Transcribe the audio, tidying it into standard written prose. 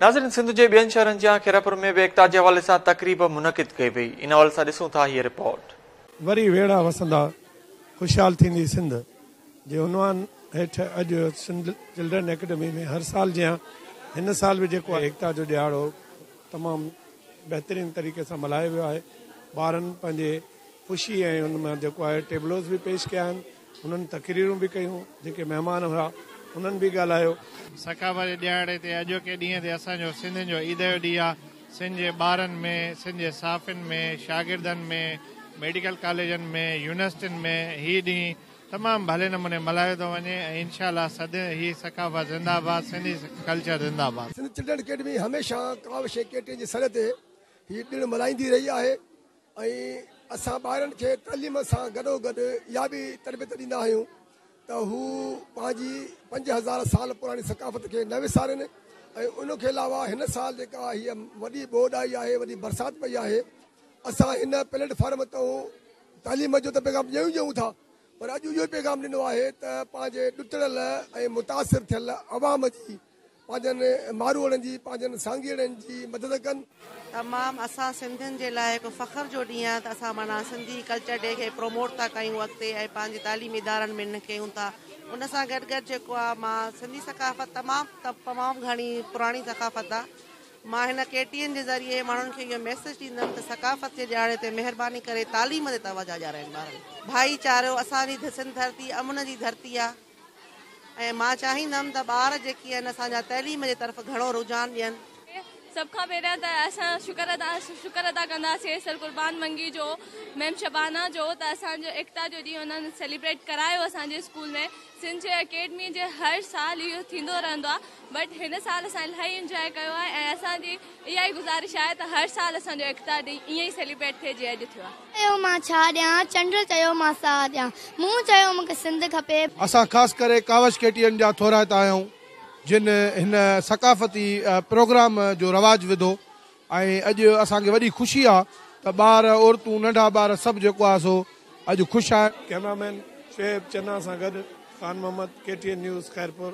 ناظرين، سنڌ جي ٻين شهرن جيان خيرپور ۾ به ايڪتا جي حوالي سان تقريب منعقد ڪئي وئي. ان حوالي سان ڏسون ٿا هيء رپورٽ. وري ويڙها وسندا، خوشحال ٿيندي سنڌ جي عنوان هيٺ اڄ سنڌ چلڊرن اڪيڊمي ۾ هر سال جيان هن سال به جيڪو ايڪتا جو ڏهاڙو تمام بهترين طريقي سان ملهايو ويو آهي. ٻارن پنهنجي خوشي ۽ ان مان جيڪو آهي ٽيبلوز به پيش ڪيا آهن. هنن تقريرون به ڪيون، جيڪي مهمان هيا انهن به ڳالهايو. ثقافتي ڏهاڙي تي اڄوڪي ڏينهن تي اسان جو سنڌين جو عيد جو ڏينهن آ. سنڌ جي ٻارن ۾، سنڌ جي صحافين ۾، شاگردن ۾، ميڊيڪل ڪاليجن ۾، يونيورسٽين ۾ هي ڏينهن تمام ڀلي نموني ملهايو ٿو وڃي ۽ انشاء الله صدين هي ثقافت زنده باد، سنڌي ڪلچر زنده باد. سنڌ چلڊرن اڪيڊمي هميشه ڪاوش ۽ ڪي ٽي اين جي سڏ تي هي ڏڻ ملهائيندي رهي آهي. ۽ اسان ٻارن کي تعليم سان گڏوگڏ اها به تربيت ڏيندا آهيون ته هو پنهنجي 5000 سال پراڻي ثقافت کي نه وسارين ۽ ان کي علاوه هن سال جيڪا هيء وڏي ٻوڏ آئي آهي، وڏي برسات پئي آهي، اسان هن پليٽ فارم تان تعليم جو ته پيغام ڏيون ئي ڏيون ٿا پر اڄ اهو پيغام ڏنو آهي ته پنهنجي ڏتڙيل ۽ متاثر ٿيل عوام جي، پنهنجن ماروئڙن جي، پنهنجن سانگيئڙن جي مدد ڪن. تمام اسان سنڌين جي لاء هڪ فخر جو ڏينهن آهي ته اسان معنيٰ سنڌي ڪلچر ڊي کي پروموٽ ٿا ڪيون اڳتي ۽ پنهنجي تعليمي ادارن ۾ ان ڪيون ٿا ان سان گڏ گڏ جيڪو آهي مان سنڌي ثقافت تمام تمام گهڻي پراڻي ثقافت آهي مان هن ڪي ٽي اين جي ذريعي ماڻهن کي اهو ميسيج ڏيندم ته ثقافت جي ڏهاڙي تي مهرباني ڪري تعليم تي توجه ڏيارائين ٻارن ڀائيچارو اسان جي سنڌ ڌرتي امن جي ڌرتي آهي. ۽ مان چاهيندم ته ٻار جيڪي آهن اسان جا تعليم جي طرف گهڻو رجحان ڏين. سڀ کان پهريان ته اسان شڪر ادا شڪر ادا ڪنداسين سر قربان منگي جو ميم شبانه جو ته اسان جو ايڪتا جو ڏينهن انهن سيليبريٽ ڪرايو اسان جي اسڪول ۾ سنڌ جي اڪيڊمي جي هر سال اهو ٿيندو رهندو آهي بٽ هن سال اسان الاهي انجواء ڪيو آهي ۽ اسان جي اها ئي گذارش آهي ته هر سال اسان جو ايڪتا ڏينهن ائين ئي سيليبريٽ ٿئي جيئن اڄ ٿيو آهي. چيو مان ڇا ڏيان، چنڊ چيو مان ساهه ڏيان، مون چيو مون کي سنڌ کپي. اسان خاص ڪري ڪاوش ڪي ٽي اين جا ٿورائتا آهيون جن هن ثقافتي پروگرام جو رواج وڌو ۽ اڄ اسان کي وڏي خوشي آ ته ٻار عورتون ننڍا ٻار سڀ جيڪو آ سو اڄ خوش آهن. ڪئميرا مين شعيب چنا سان گڏ Khan Muhammad, K T N news, Khairpur.